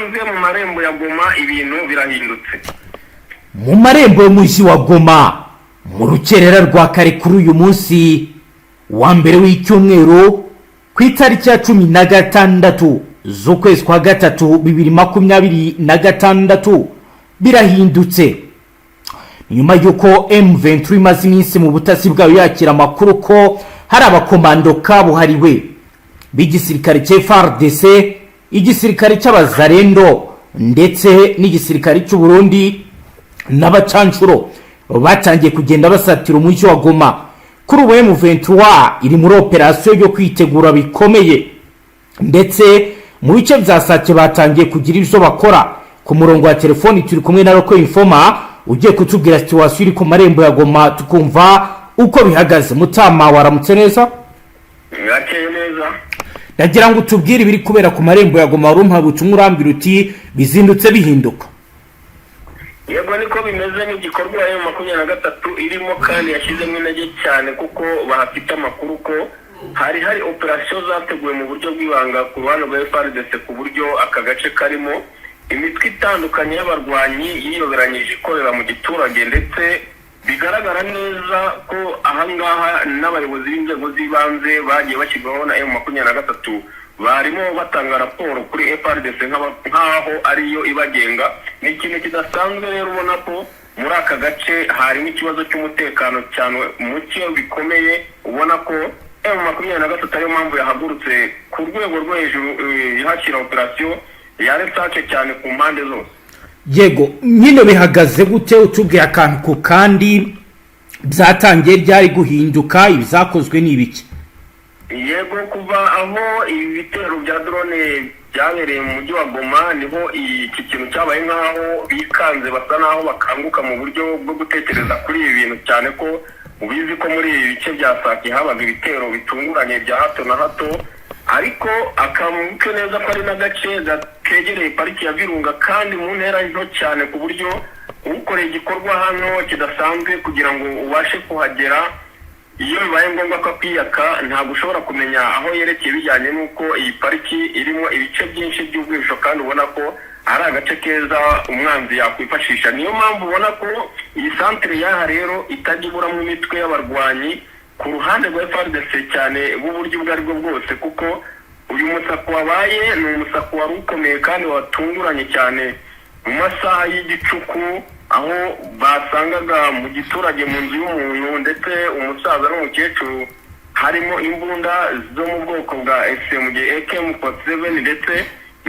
Kidasanzwe mu marembo ya Goma, ibintu birahindutse. Mu marembo y'umujyi wa Goma, mu rukerera rwa kare kuri uyu munsi wa mbere w'icyumweru, ku itariki ya 16 z'ukwezi kwa gatatu 2026, birahindutse nyuma y'uko M23 imaze iminsi mu butasi bwayo yakira amakuru ko hari abakomando kabuhariwe b'igisirikare cya FARDC, igisirikare cy'Abazarendo ndetse n'igisirikare cy'u Burundi n'abacanshuro batangiye kugenda basatira umujyi wa Goma. Kuri ubu M23 iri muri operasiyo yo kwitegura bikomeye, ndetse mu bice bya Sake batangiye kugira ibyo bakora. Ku murongo wa telefoni turi kumwe na Roko Infoma, ugiye kutubwira situation iri ku marembo ya Goma, tukumva uko bihagaze. Mutama, waramutse neza? Mwakeye neza. Ndagira ngo utubwire ibiri kubera ku marembo ya Goma. Wari umpaye ubutumwa, urambwira uti bizindutse bihinduka. Yego, niko bimeze. N'igikorwa M23 irimo kandi yashyizemo intege cyane, kuko bahafite amakuru ko hari operasiyo zateguwe mu buryo bw'ibanga ku ruhande rwa FARDC, ku buryo aka gace karimo imitwe itandukanye y'abarwanyi yiyoberanyije ikorera mu giturage, ndetse bigaragara neza ko ahangaha n'abayobozi b'inzego z'ibanze bagiye bashyirwaho na M23 barimo batanga raporo kuri FARDC nk'aho ariyo ibagenga. Ni ikintu kidasanzwe rero, ubona ko muri aka gace harimo ikibazo cy'umutekano cyane muke bikomeye. Ubona ko M23 ariyo mpamvu yahagurutse ku rwego rwo hejuru, ihashyira operasiyo ya recherche cyane ku mpande zose. Yego nyine, bihagaze gute? Utubwiye akantu ku kandi. Byatangiye ryari guhinduka? Ibyakozwe ni ibiki? Yego, kuva aho ibi bitero bya drone byabereye mu mujyi wa Goma, niho iki kintu cyabaye nk'aho bikanze, basa n'aho bakanguka mu buryo bwo gutekereza kuri ibi bintu, cyane ko ubizi ko muri ibi bice bya Sake habaga ibitero bitunguranye bya hato na hato. Ariko akamuke neza ko ari n'agace kegereye pariki ya Virunga kandi mu ntera nto cyane, ku buryo ukoreye igikorwa hano kidasanzwe kugira ngo ubashe kuhagera, iyo bibaye ngombwa ko akwiyaka, ntabwo ushobora kumenya aho yerekeye, bijyanye n'uko iyi pariki irimo ibice byinshi by'ubwihisho kandi ubona ko ari agace keza umwanzi yakwifashisha. Niyo mpamvu ubona ko iyi santere y'aha rero itajya iburamo imitwe y'abarwanyi ku ruhande rwa FARDC cyane b'uburyo ubwo ari bwo bwose, kuko uyu musako wabaye ni umusako wari ukomeye kandi watunguranye cyane mu masaha y'igicuku, aho basangaga mu giturage mu nzu y'umuntu, ndetse umusaza n'umukecuru, harimo imbunda zo mu bwoko bwa SMG, AK-47 ndetse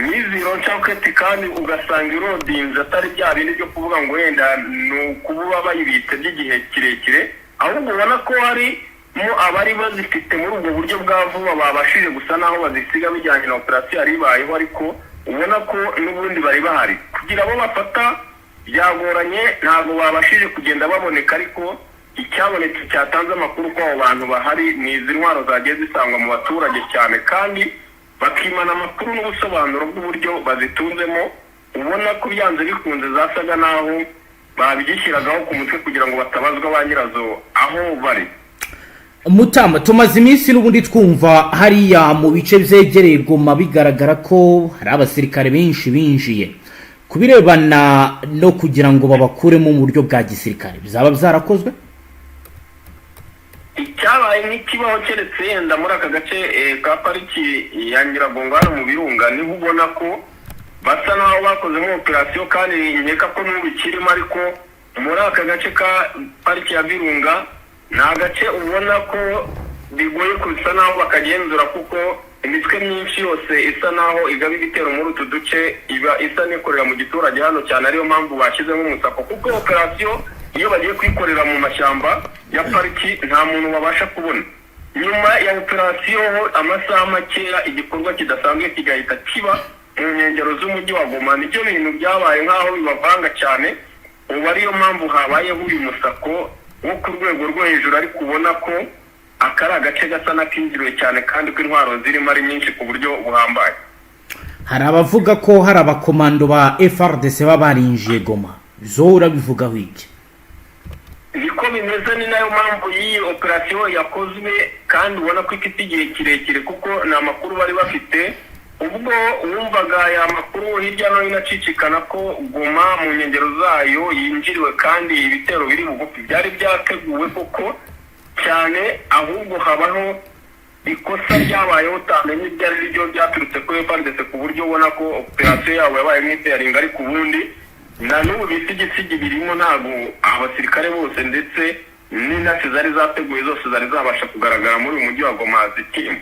n'izi rocket, kandi ugasanga irodinze, atari bya bindi byo kuvuga ngo wenda ni ukuba bayibitse by'igihe kirekire, ahubwo ubona ko harimo abari bazifite muri ubwo buryo bwa vuba babashije gusa n'aho bazisiga bijyanye na operasiyo yari ibayeho, ariko ubona ko n'ubundi bari bahari. Kugira abo bafata byagoranye, ntabwo babashije kugenda baboneka, ariko icyabonetse cyatanze amakuru ko abo bantu bahari ni izi ntwaro zagiye zisangwa mu baturage cyane, kandi bakimana amakuru n'ubusobanuro bw'uburyo bazitunzemo. Ubona ko byanze bikunze zasaga n'aho babyishyiragaho ku mutwe kugira ngo batabazwa ba nyirazo aho bari. Mutama, tumaze iminsi n'ubundi twumva hariya mu bice byegereye Goma bigaragara ko hari abasirikare benshi binjiye. Ku birebana no kugira ngo babakuremo mu buryo bwa gisirikare, bizaba byarakozwe? Icyabaye nk'ikibaho, keretse yenda muri aka gace ka pariki ya Nyiragongo hano mu birunga, niho ubona ko basa n'aho bakozemo operasiyo, kandi nkeka ko n'ubu ikirimo. Ariko muri aka gace ka pariki ya Virunga ni agace ubona ko bigoye gusa n'aho bakagenzura, kuko imitwe myinshi yose isa n'aho igaba ibitero muri utu duce iba isa n'ikorera mu giturage hano cyane, ariyo mpamvu bashyizemo umusako, kuko operasiyo iyo bagiye kuyikorera mu mashyamba ya pariki nta muntu babasha kubona. Nyuma ya operasiyo ho amasaha makeya, igikorwa kidasanzwe kigahita kiba mu nkengero z'umujyi wa Goma. Nibyo bintu byabaye nk'aho bibavanga cyane, ubu ariyo mpamvu habayeho uyu musako wo ku rwego rwo hejuru, ariko ubona ko aka ari agace gasa n'akinjiriwe cyane kandi ko intwaro zirimo ari nyinshi ku buryo buhambaye. Hari abavuga ko hari abakomando ba FARDC baba barinjiye Goma, zo urabivugaho iki? Niko bimeze, ni nayo mpamvu y'iyi operasiyo yakozwe, kandi ubona ko ifite igihe kirekire, kuko ni amakuru bari bafite. Ubwo wumvaga aya makuru hirya no hino acicikana ko Goma mu nkengero zayo yinjiriwe kandi ibitero biri bugufi, byari byateguwe koko cyane. Ahubwo habaho ikosa ryabayeho utamenya ibyo ari byo, byaturutse kuri FARDC, ku buryo ubona ko operasiyo yabo yabaye nk'iteraringa. Ariko ubundi na n'ubu bisigisigi birimo, ntabwo abasirikare bose ndetse n'intasi zari zateguye zose zari zabasha kugaragara muri uyu mujyi wa Goma zikirimo.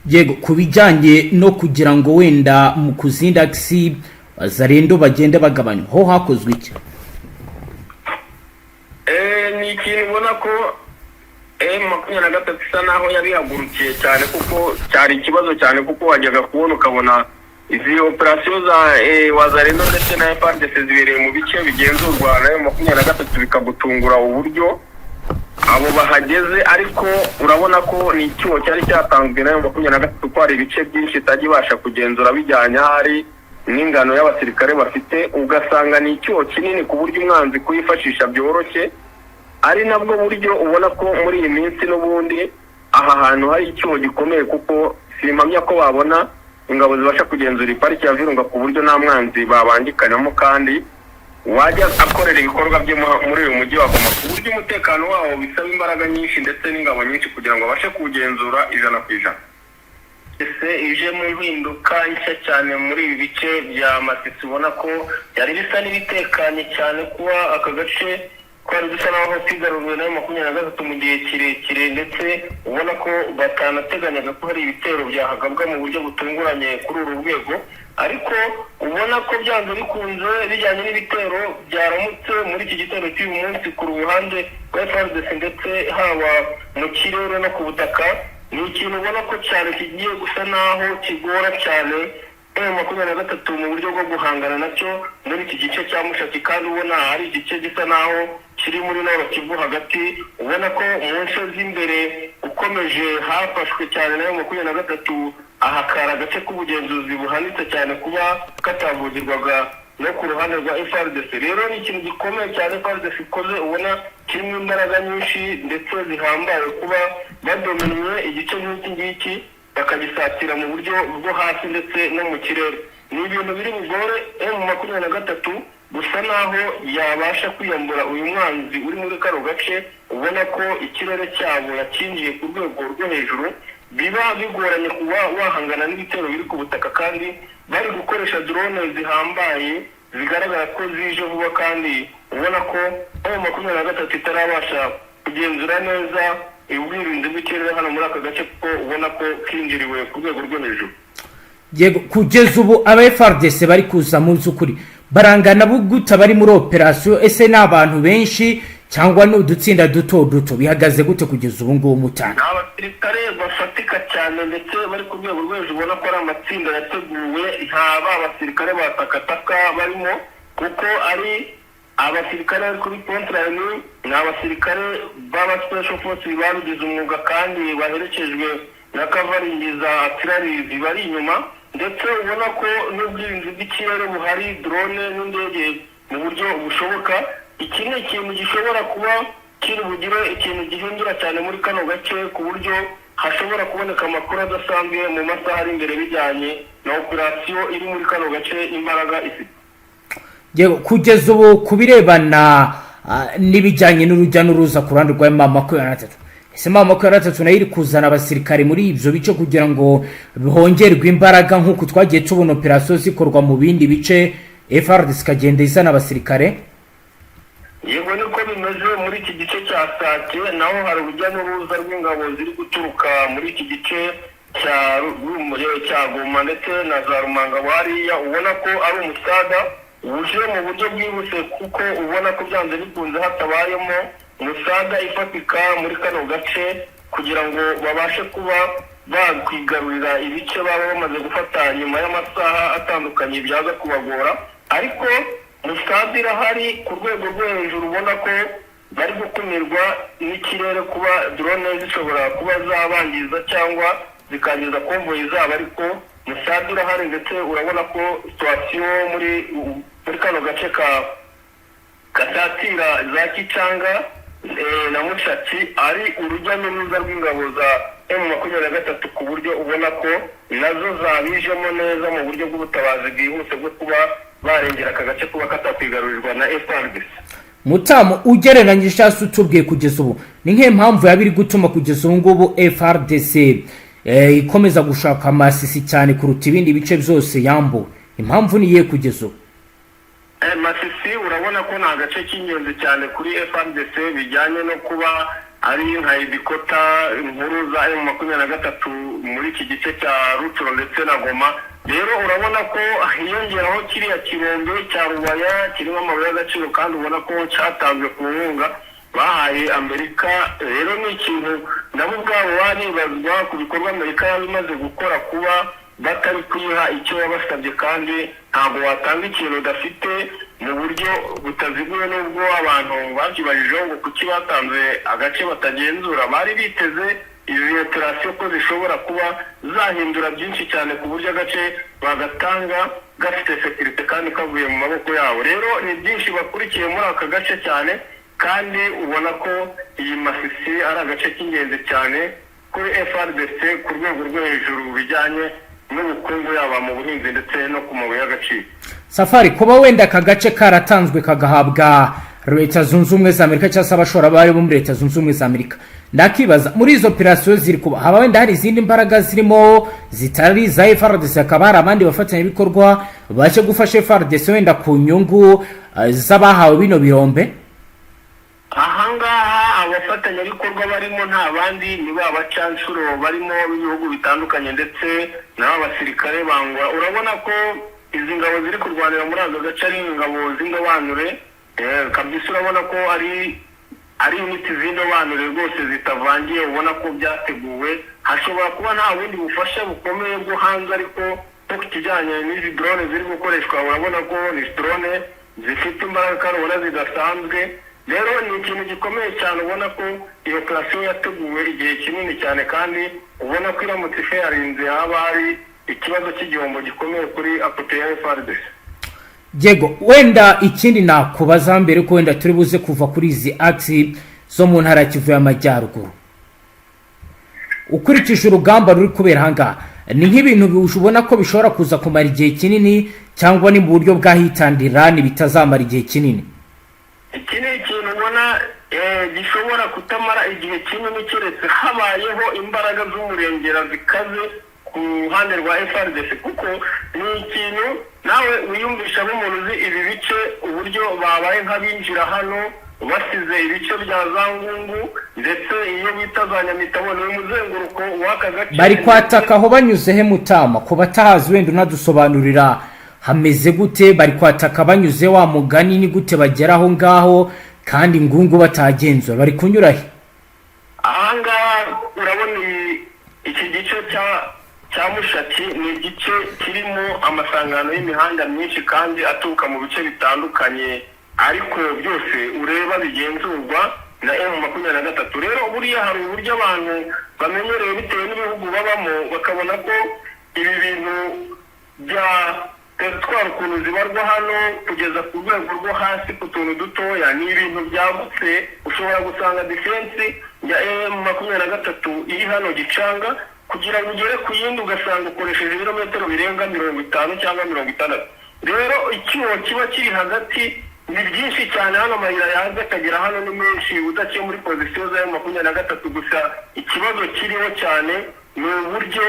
Yego, ku bijyanye no kugira ngo wenda mu kuzindi axes Wazalendo bagende bagabanywa, ho hakozwe iki? Ni ikintu ubona ko M23 isa naho yabihagurukiye cyane, kuko cyari ikibazo cyane, kuko wajyaga kubona ukabona izi operasiyo za Wazalendo ndetse na FARDC zibereye mu bice bigenzurwa na M23, bikagutungura uburyo abo bahageze. Ariko urabona ko ni icyuho cyari cyatanzwe na M23, ko hari ibice byinshi itajya ibasha kugenzura bijyanye ahari n'ingano y'abasirikare bafite, ugasanga ni icyuho kinini ku buryo umwanzi kuyifashisha byoroshye. Ari nabwo buryo ubona ko muri iyi minsi n'ubundi aha hantu hari icyuho gikomeye, kuko simpamya ko babona ingabo zibasha kugenzura ipariki ya Virunga ku buryo nta mwanzi babangikanyamo kandi wajya akorera ibikorwa bye muri uyu mujyi wa Goma, ku buryo umutekano wawo bisaba imbaraga nyinshi ndetse n'ingabo nyinshi kugira ngo babashe kuwugenzura 100%. Ese ije mu mpinduka nshya cyane muri ibi bice bya Masisi, ubona ko byari bisa n'ibitekanye cyane, kuba aka gace twari dusa naho kigaruriwe na 23 mu gihe kirekire, ndetse ubona ko batanateganyaga ko hari ibitero byahagabwa mu buryo butunguranye kuri uru rwego. Ariko ubona ko byanze bikunze, bijyanye n'ibitero byaramutse muri iki gitero cy'uyu munsi ku ruhande rwa FARDC, ndetse haba mu kirere no ku butaka, ni ikintu ubona ko cyane kigiye gusa naho kigora cyane M23 mu buryo bwo guhangana nacyo muri iki gice cya Mushaki, kandi ubona ari igice gisa naho kiri muri Nord Kivu hagati. Ubona ko mu nce z'imbere ukomeje hafashwe cyane na M23, ahakara agace k'ubugenzuzi buhanitse cyane kuba katavugirwaga no ku ruhande rwa FARDC. Rero ni ikintu gikomeye cyane FARDC ikoze, ubona kirimo imbaraga nyinshi ndetse zihambaye, kuba badominiye igice nk'iki ngiki bakagisatira mu buryo bwo hasi ndetse no mu kirere. Ni ibintu biri bugore M23 gusa naho yabasha kwiyambura uyu mwanzi uri muri kano gace, ubona ko ikirere cyabo yakinjiye ku rwego rwo hejuru. Biba bigoranye kuba wahangana n'ibitero biri ku butaka kandi bari gukoresha drone zihambaye, zigaragara ko zije vuba, kandi ubona ko M23 itarabasha kugenzura neza ubwirinzi bw'ikirere hano muri aka gace, kuko ubona ko kinjiriwe ku rwego rwo hejuru. Yego, kugeza ubu aba FARDC bari kuza mu by'ukuri barangana gute bari muri operasiyo? Ese ni abantu benshi cyangwa ni udutsinda duto duto? Bihagaze gute kugeza ubu ngubu mutanga? Ni abasirikare bafatika cyane ndetse bari ku rwego rwo hejuru, ubona ko ari amatsinda yateguwe. Nta ba basirikare ba takataka barimo, kuko ari abasirikare bari kuri frontline, ni abasirikare b'aba special forces babigize umwuga kandi baherekejwe na covering za artillery zibari inyuma, ndetse ubona ko n'ubwirinzi bw'ikirere buhari, drone n'indege mu buryo bushoboka. Iki ni ikintu gishobora kuba kiri bugire ikintu gihindura cyane muri kano gace, ku buryo hashobora kuboneka amakuru adasanzwe mu masaha ari imbere bijyanye na operasiyo iri muri kano gace, imbaraga ifite. Yewe, kugeza ubu ku birebana n'ibijyanye n'urujya n'uruza ku ruhande rwa M23, ese M23 nayo iri kuzana abasirikare muri ibyo bice kugira ngo hongerwe imbaraga, nk'uko twagiye tubona operasiyo zikorwa mu bindi bice, FARDC ikagenda izana abasirikare? Yego, niko bimeze. Muri iki gice cya Sake naho hari urujya n'uruza rw'ingabo ziri guturuka muri iki gice cya cya Goma ndetse na za Rumangabo hariya. Ubona ko ari umusada wuje mu buryo bwihuse, kuko ubona ko byanze bikunze hatabayemo umusada ifatika muri kano gace kugira ngo babashe kuba bakwigarurira ibice baba bamaze gufata nyuma y'amasaha atandukanye, byaza kubagora. Ariko musada irahari ku rwego rwo hejuru, ubona ko bari gukumirwa n'ikirere, kuba drone zishobora kuba zabangiza cyangwa zikangiza convoy zabo, ariko musada irahari. Ndetse urabona ko situation muri kano gace ka gasatira za Kicanga na Mushaki ari urujya n'uruza rw'ingabo za M23, ku buryo ubona ko nazo zabijemo neza mu buryo bw'ubutabazi bwihuse bwo kuba barengera aka gace kuba katakwigarurirwa na FARDC. Mutamu, ugereranyije cyangwa se utubwiye kugeza ubu ni nk'iyo mpamvu yaba iri gutuma kugeza ubu ngubu FARDC ikomeza gushaka Masisi cyane kuruta ibindi bice byose yambuwe? Impamvu ni iyihe kugeza ubu? Masisi urabona ko ni agace k'ingenzi cyane kuri FARDC, bijyanye no kuba ari nka headquarter nkuru za M23 muri iki gice cya Rutshuru ndetse na Goma. Rero urabona ko hiyongeraho kiriya kirombe cya Rubaya kirimo amabuye y'agaciro, kandi ubona ko cyatanzwe ku nkunga bahaye Amerika. Rero ni ikintu nabo ubwabo baribazwa ku bikorwa Amerika yaba imaze gukora, kuba batari kuyiha icyo yabasabye, kandi ntabwo watanga ikintu udafite mu buryo butaziguye. N'ubwo abantu babyibajijeho ngo kuki batanze agace batagenzura, bari biteze izi operasiyo ko zishobora kuba zahindura byinshi cyane, ku buryo agace bagatanga gafite sécurité kandi kavuye mu maboko yabo. Rero ni byinshi bakurikiye muri aka gace cyane, kandi ubona ko iyi Masisi ari agace k'ingenzi cyane kuri FARDC ku rwego rwo hejuru, bijyanye n'ubukungu, yaba mu buhinzi ndetse no ku mabuye y'agaciro. Safari, kuba wenda aka gace karatanzwe kagahabwa Leta Zunze Ubumwe za Amerika cyangwa se abashoramari bo muri Leta Zunze Ubumwe za Amerika, ndakibaza muri izo operasiyo ziri kuba, haba wenda hari izindi mbaraga zirimo zitari za FARDC, hakaba hari abandi bafatanyabikorwa baje gufasha FARDC wenda ku nyungu z'abahawe bino birombe? Ahangaha abafatanyabikorwa barimo nta bandi, ni ba bacanshuro barimo b'ibihugu bitandukanye ndetse n'aba basirikare bangwa. Urabona ko izi ngabo ziri kurwanira muri aka gace ari ingabo z'indobanure kabisa. Urabona ko ari unit z'indobanure rwose zitavangiye, ubona ko byateguwe. Hashobora kuba nta bundi bufasha bukomeye bwo hanze, ariko nko ku kijyanye n'izi drone ziri gukoreshwa, urabona ko ni drone zifite imbaraga kandi ubona zidasanzwe. Rero ni ikintu gikomeye cyane, ubona ko iyo operasiyo yateguwe igihe kinini cyane, kandi ubona ko iramutse ifailinze haba hari ikibazo cy'igihombo gikomeye kuri côté ya FARDC. Yego, wenda ikindi nakubaza mbere ko wenda turi buze kuva kuri izi axes zo mu ntara ya Kivu y'Amajyaruguru, ukurikije urugamba ruri kubera ahangaha, ni nk'ibintu ubona ko bishobora kuza kumara igihe kinini, cyangwa ni mu buryo bwa hit and run bitazamara igihe kinini? Iki ni ikintu ubona gishobora kutamara igihe kinini, keretse habayeho imbaraga z'umurengera zikaze ku ruhande rwa FARDC, kuko ni ikintu nawe wiyumvisha nk'umuntu uzi ibi bice, uburyo babaye nk'abinjira hano basize ibice bya za Ngungu ndetse iyo bita za Nyamitabo, ni umuzenguruko w'aka gace. Bari kwataka aho banyuze he, Mutama? Ku batahazi wenda unadusobanurira hameze gute? Bari kwataka banyuze wa mugani, ni gute bagera aho ngaho kandi Ngungu batagenzura? Bari kunyura he? Ahangaha urabona iki gice cya Mushaki ni igice kirimo amasangano y'imihanda myinshi kandi aturuka mu bice bitandukanye, ariko byose ureba bigenzurwa na M23. Rero buriya hari uburyo abantu bamenyereye bitewe n'ibihugu babamo, bakabona ko ibi bintu bya teritwari ukuntu zibarwa hano kugeza ku rwego rwo hasi ku tuntu dutoya ni ibintu byagutse. Ushobora gusanga defense ya M23 iri hano Gicanga, kugira ngo ugere ku yindi ugasanga ukoresheje ibirometero birenga 50 cyangwa 60. Rero icyuho kiba kiri hagati ni byinshi cyane. Hano amayira yaza akagera hano ni menshi, udaciye muri position za M23. Gusa ikibazo kiriho cyane ni uburyo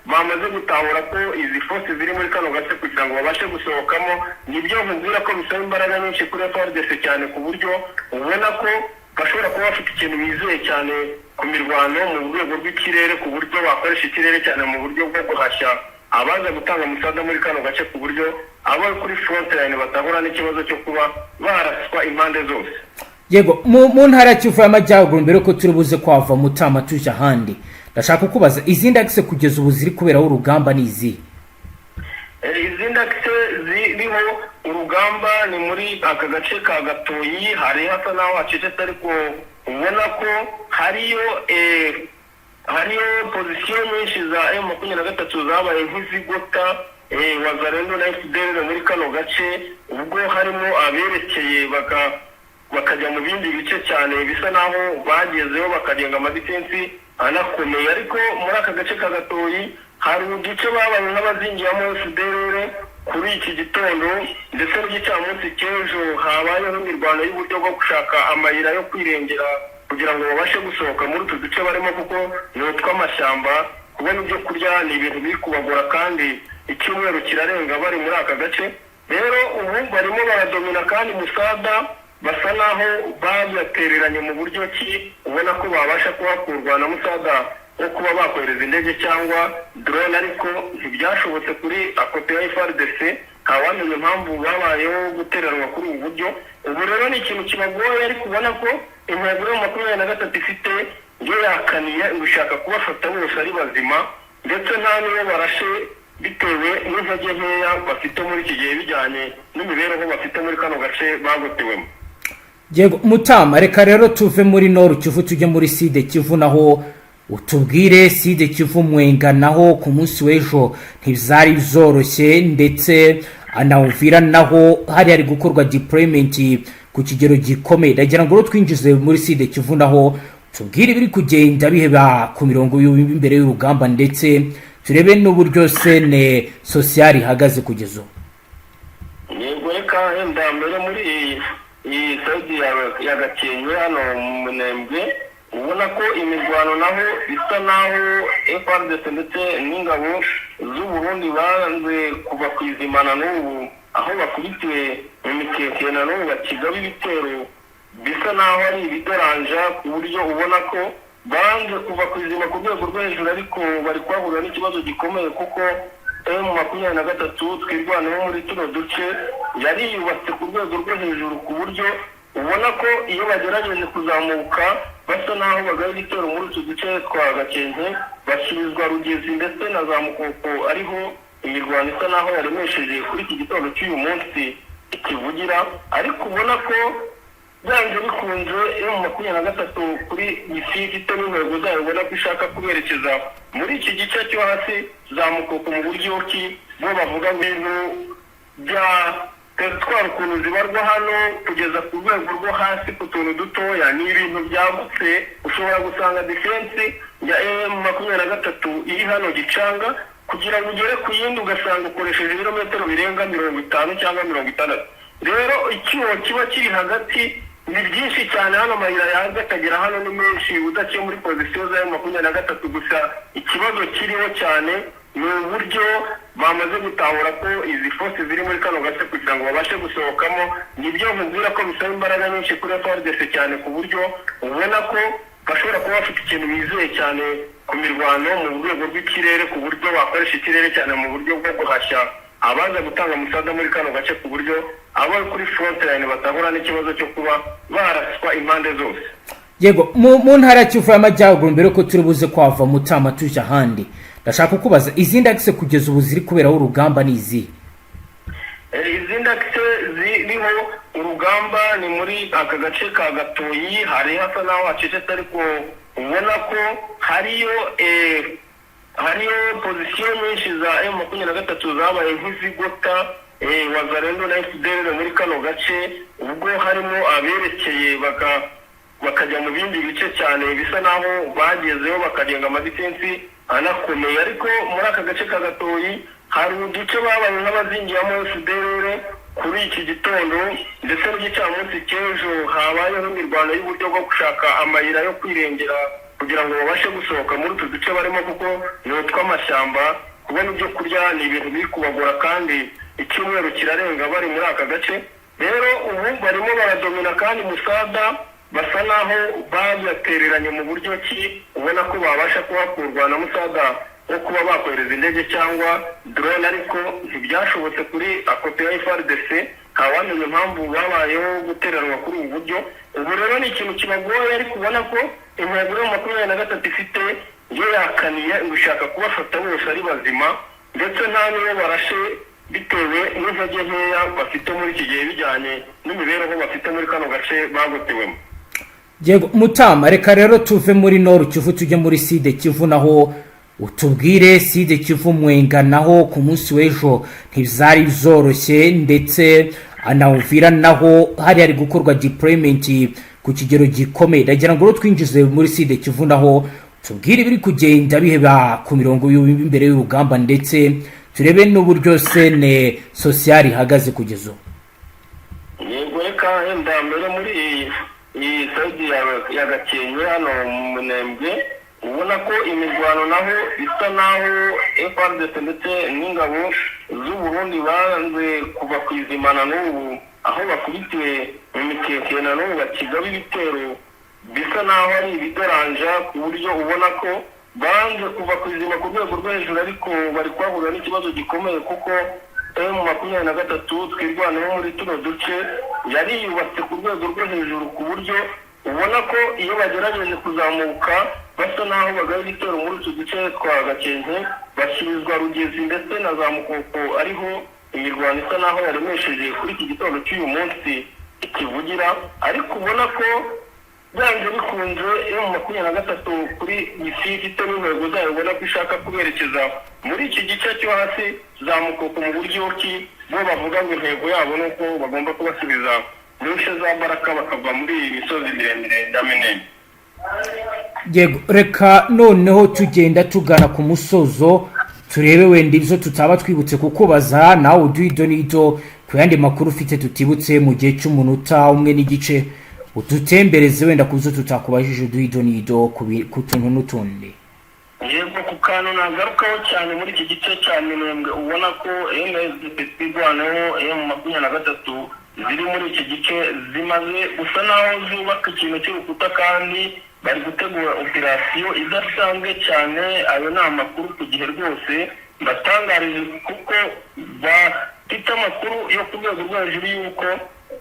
bamaze gutahura ko izi force ziri muri kano gace, kugira ngo babashe gusohokamo, nibyo nkubwira ko bisaba imbaraga nyinshi kuri FARDC cyane, ku buryo ubona ko bashobora kuba bafite ikintu bizeye cyane ku mirwano mu rwego rw'ikirere, ku buryo bakoresha ikirere cyane mu buryo bwo guhashya abaza gutanga umusaza muri kano gace, ku buryo abo kuri front line batahura n'ikibazo cyo kuba baraswa impande zose. Yego, mu ntara ya Kivu y'Amajyaruguru, mbere yuko turi buze kwava, Mutama, tujya ahandi, ndashaka kukubaza izindi axes kugeza ubu ziri kuberaho urugamba ni izihe? Izindi axes ziriho urugamba ni muri aka gace ka Gatoyi. Hari hasa n'aho hacecetse, ariko ubona ko hariyo position nyinshi za M23 zabaye nk'izigota Wazalendo na FDLR muri kano gace, ubwo harimo aberekeye bakajya mu bindi bice cyane bisa naho bagezeho bakagenga amadefense. anakomeye. Ariko muri aka gace ka Gatoyi hari uduce babaye nk'abazingiyamo FDLR kuri iki gitondo ndetse n'igicamunsi cy'ejo. Habayeho imirwano y'uburyo bwo gushaka amayira yo kwirengera kugira ngo babashe gusohoka muri utu duce barimo, kuko ni utw'amashyamba. Kubona ibyo kurya ni ibintu biri kubagora, kandi icyumweru kirarenga bari muri aka gace. Rero ubu barimo baradomina, kandi musada basa naho bayatereranye mu buryo ki ubona ko babasha kuhakurwa na musada wo kuba bakohereza indege cyangwa drone, ariko ntibyashobotse kuri côté ya FARDC. Ntawamenya impamvu babayeho guteranwa kuri ubu buryo. Ubu rero ni ikintu kibagoye, ariko ubona ko intego yo 23 ifite yo yakaniye ngo ishaka kubafata bose ari bazima, ndetse nta n'iyo barashe, bitewe n'intege nkeya bafite muri iki gihe bijyanye n'imibereho bafite muri kano gace bagotewemo. Yego Mutama, reka rero tuve muri Nord Kivu tujye muri Sud Kivu, naho utubwire Sud Kivu Mwenga. Naho ku munsi w'ejo ntibzari byoroshye, ndetse na Uvira naho hari gukorwa deployment ku kigero gikomeye. Ndagira ngo rero twinjize muri Sud Kivu, naho tubwire ibiri kugenda biheba ku mirongo y'imbere y'urugamba, ndetse turebe n'uburyo scène sociale ihagaze kugeza ubu. Yego, reka wenda mbere muri iyi side ya Gakenke hano mu Munembwe, ubona ko imirwano naho isa naho FARDC ndetse n'ingabo z'u Burundi banze kuva ku izimana. N'ubu aho bakubitiwe mu mikeke, na n'ubu bakigaba ibitero bisa naho ari ibideranja, ku buryo ubona ko banze kuva ku izima ku rwego rwo hejuru. Ariko bari kuhahurira n'ikibazo gikomeye, kuko M23 Twirwaneho muri tuno duce yari yubatse ku rwego rwo hejuru, ku buryo ubona ko iyo bagerageje kuzamuka basa naho bagaba ibitero muri utu duce twa Gakenke, basubizwa Rugezi ndetse na za Mukoko, ariho imirwano isa naho yaremesheje kuri iki gitondo cy'uyu munsi ikivugira. Ariko ubona ko byanze bikunze M23 kuri misiyo ifite n'intego zayo, ubona ko ishaka kuberekeza muri iki gice cyo hasi za Mukoko, mu buryo ki bo bavuga ibintu bya teritwari ukuntu zibarwa hano kugeza ku rwego rwo hasi ku tuntu dutoya, ni ibintu byagutse. Ushobora gusanga défense ya M23 iri hano Gicanga, kugira ngo ugere ku yindi ugasanga ukoresheje ibirometero birenga 50 cyangwa 60. Rero icyuho kiba kiri hagati ni byinshi cyane. Hano amayira yaza akagera hano ni menshi, udaciye muri position za M23. Gusa ikibazo kiriho cyane ni uburyo bamaze gutahura ko izi force ziri muri kano gace, kugira ngo babashe gusohokamo, nibyo nkubwira ko bisaba imbaraga nyinshi kuri FARDC cyane, ku buryo ubona ko bashobora kuba bafite ikintu bizeye cyane ku mirwano mu rwego rw'ikirere, ku buryo bakoresha ikirere cyane mu buryo bwo guhashya abaza gutanga umusaza muri kano gace, ku buryo abo kuri front line batahura n'ikibazo cyo kuba baraswa impande zose. Yego, mu ntara ya Kivu y'Amajyaruguru, mbere yuko turi buze kwava Mutama tujya ahandi, ndashaka kukubaza izindi axe kugeza ubu ziri kuberaho urugamba ni izihe? Izindi axe ziriho urugamba ni muri aka gace ka Gatoyi. Hari hasa naho hacecetse, ariko ubona ko hariyo position nyinshi za M23 zabaye nk'izigota Wazalendo na FDLR muri kano gace, ubwo harimo aberekeye bakajya mu bindi bice cyane bisa naho bagezeho bakagenga amadefense anakomeye. Ariko muri aka gace ka Gatoyi hari uduce babaye nk'abazingiyamo FDLR kuri iki gitondo ndetse n'igicamunsi cy'ejo. Habayeho imirwano y'uburyo bwo gushaka amayira yo kwirengera kugira ngo babashe gusohoka muri utu duce barimo, kuko ni utw'amashyamba. Kubona ibyo kurya ni ibintu biri kubagora, kandi icyumweru kirarenga bari muri aka gace. Rero ubu barimo baradomina, kandi musada basa naho bayatereranye mu buryo ki ubona ko babasha kuhakurwa na musada wo kuba bakohereza indege cyangwa drone, ariko ntibyashobotse kuri côté ya FARDC. Ntawamenya impamvu babayeho guteranwa kuri ubu buryo. Ubu rero ni ikintu kibagoye, ariko ubona ko intego yo 23 ifite yo yakaniye ngo ishaka kubafata bose ari bazima, ndetse nta n'iyo barashe, bitewe n'intege nkeya bafite muri iki gihe bijyanye n'imibereho bafite muri kano gace bagotewemo. Yego Mutama, reka rero tuve muri Nord Kivu tujye muri Sud Kivu, naho utubwire Sud Kivu Mwenga. Naho ku munsi w'ejo ntibzari byoroshye, ndetse na Uvira naho hari gukorwa deployment ku kigero gikomeye. Ndagira ngo rero twinjize muri Sud Kivu, naho Tubwire ibiri kugenda biheba ku mirongo y'imbere y'urugamba, ndetse turebe n'uburyo scène sociale ihagaze kugeza ubu. Yego, reka wenda mbere muri iyi side ya Gakenke hano mu Munembwe, ubona ko imirwano naho isa naho FARDC ndetse n'ingabo z'u Burundi banze kuva ku izimana. N'ubu aho bakubitiwe mu mikeke, na n'ubu bakigaba ibitero bisa naho ari ibideranja, ku buryo ubona ko banze kuva ku izima ku rwego rwo hejuru, ariko bari kuhahurira n'ikibazo gikomeye, kuko M23 Twirwaneho muri tuno duce yari yubatse ku rwego rwo hejuru, ku buryo ubona ko iyo bagerageje kuzamuka basa naho bagaba ibitero muri utu duce twa Gakenke, basubizwa Rugezi ndetse na za Mukoko, ariho imirwano isa naho yaremesheje kuri iki gitondo cy'uyu munsi kivugira. Ariko ubona ko byanze bikunze M23 kuri misiyo ifite n'intego zayo, ubona ko ishaka kuberekeza muri iki gice cyo hasi za Mukoko, mu buryo ki bo bavuga ngo intego yabo ni uko bagomba kubasubiza mu nce za Baraka, bakava muri iyi misozi miremire ya Minembwe. Yego, reka noneho tugenda tugana ku musozo, turebe wenda ibyo tutaba twibutse kukubaza, nawe uduhe ido n'ito ku yandi makuru ufite tutibutse mu gihe cy'umunota umwe n'igice, udutembereze wenda ku byo tutakubajije, uduhe ido n'ito ku tuntu n'utundi. Yego, ku kantu nagarukaho cyane muri iki gice cya Minembwe, ubona ko MSDP Twirwaneho, M23 ziri muri iki gice zimaze gusa naho zubaka ikintu cy'urukuta, kandi bari gutegura operasiyo idasanzwe cyane. Ayo ni amakuru ku gihe rwose mbatangarije, kuko bafite amakuru yo ku rwego rwo hejuru y'uko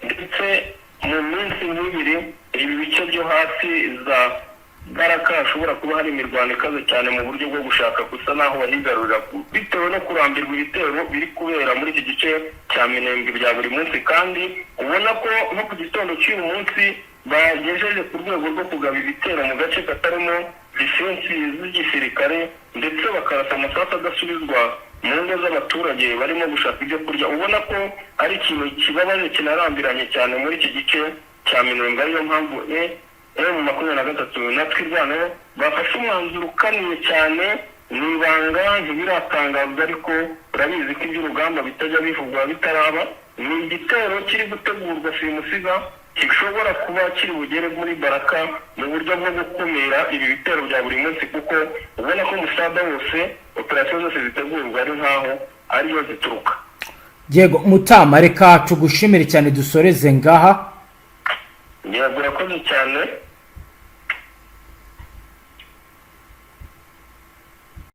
ndetse mu minsi nk'ibiri ibi bice byo hasi za Baraka hashobora kuba hari imirwano ikaze cyane, mu buryo bwo gushaka gusa naho bahigarurira, bitewe no kurambirwa ibitero biri kubera muri iki gice cya Minembwe bya buri munsi, kandi ubona ko nko ku gitondo cy'uyu munsi bagejeje ku rwego rwo kugaba ibitero mu gace katarimo defense z'igisirikare, ndetse bakarasa amasasu adasubizwa mu ngo z'abaturage barimo gushaka ibyo kurya. Ubona ko ari ikintu kibabaje kinarambiranye cyane muri iki gice cya Minembwe, ariyo mpamvu M23 na Twirwaneho bafashe umwanzuro ukaniye cyane. Ni ibanga, ntibiratangazwa, ariko urabizi ko iby'urugamba bitajya bivugwa bitaraba. Ni igitero kiri gutegurwa simusiga gishobora kuba kiri bugere muri Baraka, mu buryo bwo gukumira ibi bitero bya buri munsi, kuko ubona ko umusada wose, operasiyo zose zitegurwa ari nkaho ariyo zituruka. Yego Mutama, reka tugushimire cyane, dusoreze ngaha. Yego, urakoze cyane.